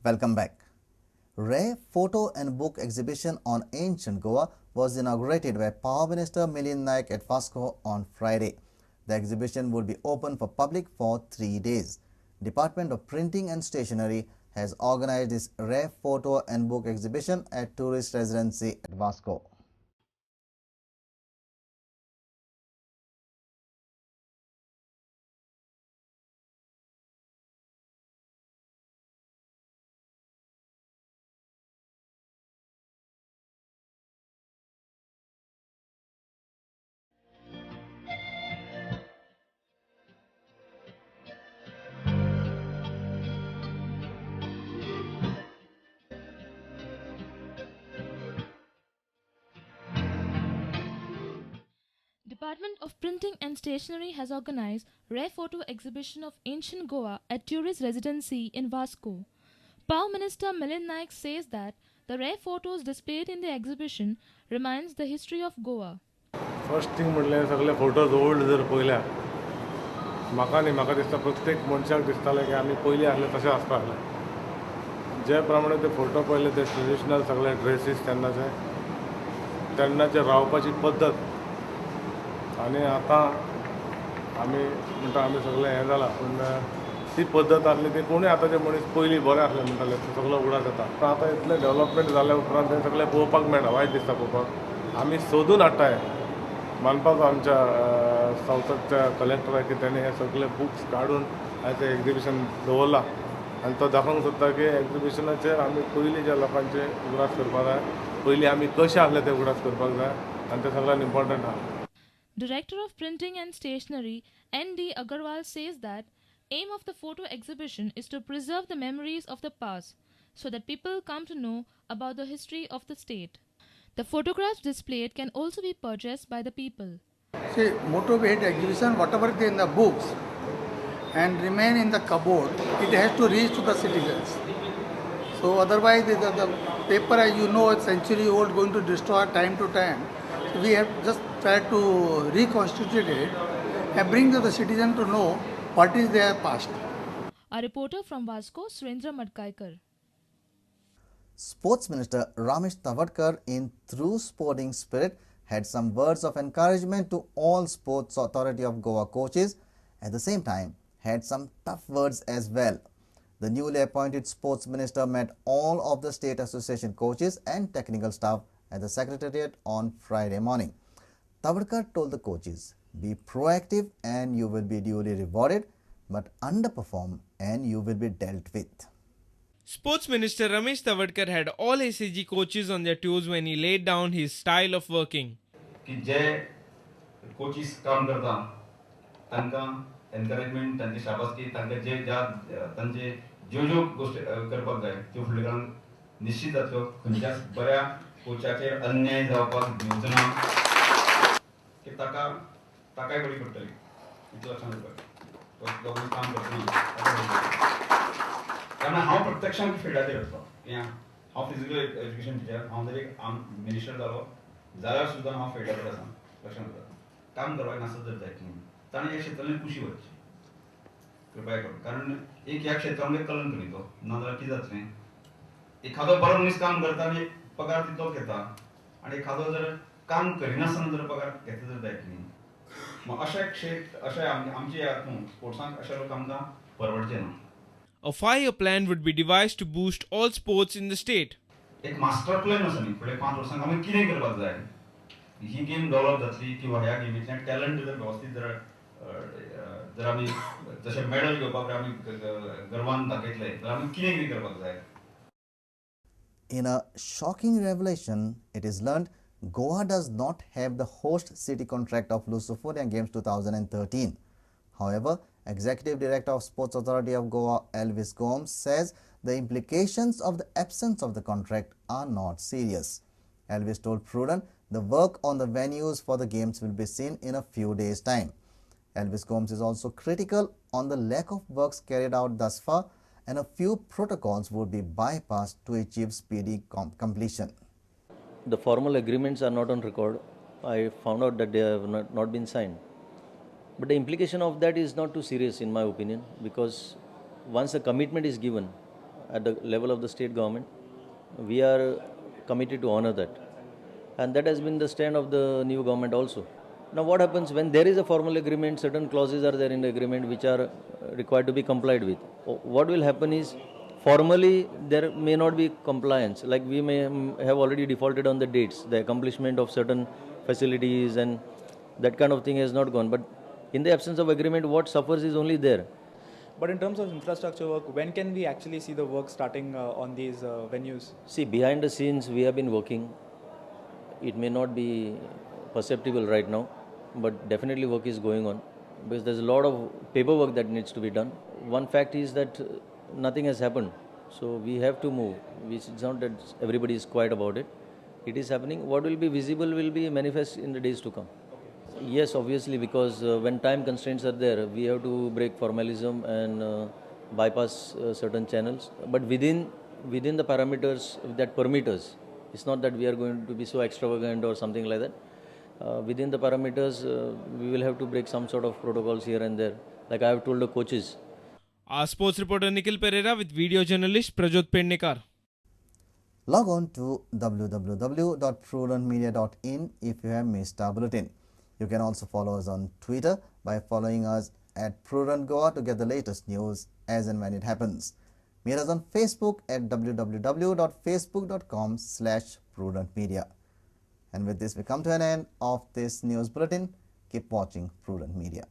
Welcome back. Rare photo and book exhibition on ancient Goa was inaugurated by Power Minister Milind Naik at Vasco on Friday. The exhibition would be open for public for 3 days. Department of Printing and Stationery has organized this rare photo and book exhibition at Tourist Residency at Vasco. Department of Printing and Stationery has organized rare photo exhibition of ancient Goa at Tourist Residency in Vasco. Power Minister Milind Naik says that the rare photos displayed in the exhibition reminds the history of Goa. First thing म्हटल्यार सगळे photos old जर पळयल्यार म्हाका न्ही म्हाका दिसता प्रत्येक मनशाक दिसतालें की आमी पयलीं आसले तशें आसपाक जाय. जे प्रमाणे ते फोटो पळयले ते ट्रेडिशनल सगळे ड्रेसीस तेन्नाचे तेन्नाचे रावपाची पद्दत आनी आतां आमी म्हणटा आमी सगळें हें जालां पूण ती पद्दत आसली ती कोणूय आतांचे मनीस पयलीं बरें आसले म्हणटाले ते सगळो उगडास जाता. पूण आतां इतलें डेवलपमेंट जाल्या उपरांत तें सगळें पळोवपाक मेळना, वायट दिसता पळोवपाक. आमी सोदून हाडटाय मानपाचो आमच्या सावथाच्या कलेक्टराक की तेणें हे सगळे बुक्स काडून आयज एग्जिबिशन दवरलां आनी तो दाखोवंक सोदता की एग्जिबिशनाचेर आमी पयलीं ज्या लोकांचे उगडास करपाक जाय, पयलीं आमी कशें आसले ते उगडास करपाक जाय आनी तें सगळ्यान इम्पोर्टंट आहा. Director of Printing and Stationery N.D. Agarwal says that aim of the photo exhibition is to preserve the memories of the past so that people come to know about the history of the state. The photographs displayed can also be purchased by the people. See, motto behind exhibition, whatever is in the books and remain in the cupboard, it has to reach to the citizens. So otherwise the paper, as you know, it's century old, going to destroy time to time. So we have just tried to reconstitute it and bring to the citizen to know what is their past. A reporter from Vasco, Surendra Madkaikar. Sports Minister Ramesh Tawadkar, in true sporting spirit, had some words of encouragement to all Sports Authority of Goa coaches. At the same time, had some tough words as well. The newly appointed Sports Minister met all of the state association coaches and technical staff at the Secretariat on Friday morning. Tawadkar told the coaches, be proactive and you will be duly rewarded, but underperform and you will be dealt with. Sports Minister Ramesh Tawadkar had all SAG coaches on their toes when he laid down his style of working. की जे coaches काम करता तांकां encouragement, तांची शाबासकी, तांकां जे ज्या तांचे ज्यो ज्यो गोश्टी करपाक जाय त्यो फुडल्या काळान निश्चित जातल्यो. खंयच्याच बऱ्या कोचाचेर अन्याय जावपाक दिवचो ना की ताका ताकाय बरी पडटली इतलें लक्षांत दवरपाक. तो काम करतना कारण हांव प्रत्यक्षान फिल्डाचेर आसता. हांव फिजिकल एज्युकेशन टिचर, हांव जर एक मिनिस्टर जालो जाल्यार सुद्दां हांव फिल्डाचेर आसा. लक्षांत दवरात, काम करपाक नासत जर जायत न्ही ताणें ह्या क्षेत्रांतल्यान कुशी वचची कृपया करून. कारण एक ह्या क्षेत्रांतलें कलंक न्ही तो, नाजाल्यार कितें जातलें, एखादो बरो मनीस काम करता आनी पगार तितलोच घेता आनी एखादो जर काम करिनासतना जर पगार घेता जर जायत न्ही, मग अशें क्षेत्र अशें आमचे ह्या स्पोर्ट्सांक अशे लोक आमकां परवडचे ना. A 5-year plan would be devised to boost all sports in the state. एक मास्टर प्लॅन आसा न्ही, फुडल्या 5 वर्सांक आमी कितें करपाक जाय, ही गेम डेव्हलप जातली किंवा ह्या गेमींतल्यान टॅलंट जर वेवस्थीत जर जर आमी जशें मेडल घेवपाक आमी गर्वान दाखयतले जाल्यार आमी कितें कितें करपाक जाय. In a shocking revelation, it is learned Goa does not have the host city contract of Lusophonia Games 2013. However, Executive Director of Sports Authority of Goa, Elvis Gomes, says the implications of the absence of the contract are not serious. Elvis told Prudent the work on the venues for the games will be seen in a few days' time. Elvis Gomes is also critical on the lack of works carried out thus far, and a few protocols would be bypassed to achieve speedy completion. The formal agreements are not on record. I found out that they have not been signed. But the implication of that is not too serious in my opinion, because once a commitment is given, at the level of the state government, we are committed to honor that. And that has been the stand of the new government also. Now what happens when there is a formal agreement, certain clauses are there in the agreement which are required to be complied with. What will happen is, formally there may not be compliance, like we may have already defaulted on the dates, the accomplishment of certain facilities and that kind of thing has not gone. But in the absence of agreement, what suffers is only there. But in terms of infrastructure work, when can we actually see the work starting on these venues? See, behind the scenes we have been working. It may not be perceptible right now, but definitely work is going on because there's a lot of paperwork that needs to be done. One fact is that nothing has happened, so we have to move. It's not that everybody is quiet about it. It is happening. What will be visible will be manifest in the days to come. Okay. Yes, obviously, because when time constraints are there, we have to break formalism and bypass certain channels, but within the parameters that permit us. It's not that we are going to be so extravagant or something like that. Within the parameters, we will have to break some sort of protocols here and there. Like I have told the coaches. Our sports reporter Nikhil Pereira with video journalist Prajot Pendekar. Log on to www.prudentmedia.in if you have missed our bulletin. You can also follow us on Twitter by following us at Prudent Goa to get the latest news as and when it happens. Meet us on Facebook at www.facebook.com/prudentmedia. And with this, we come to an end of this news bulletin. Keep watching Prudent Media.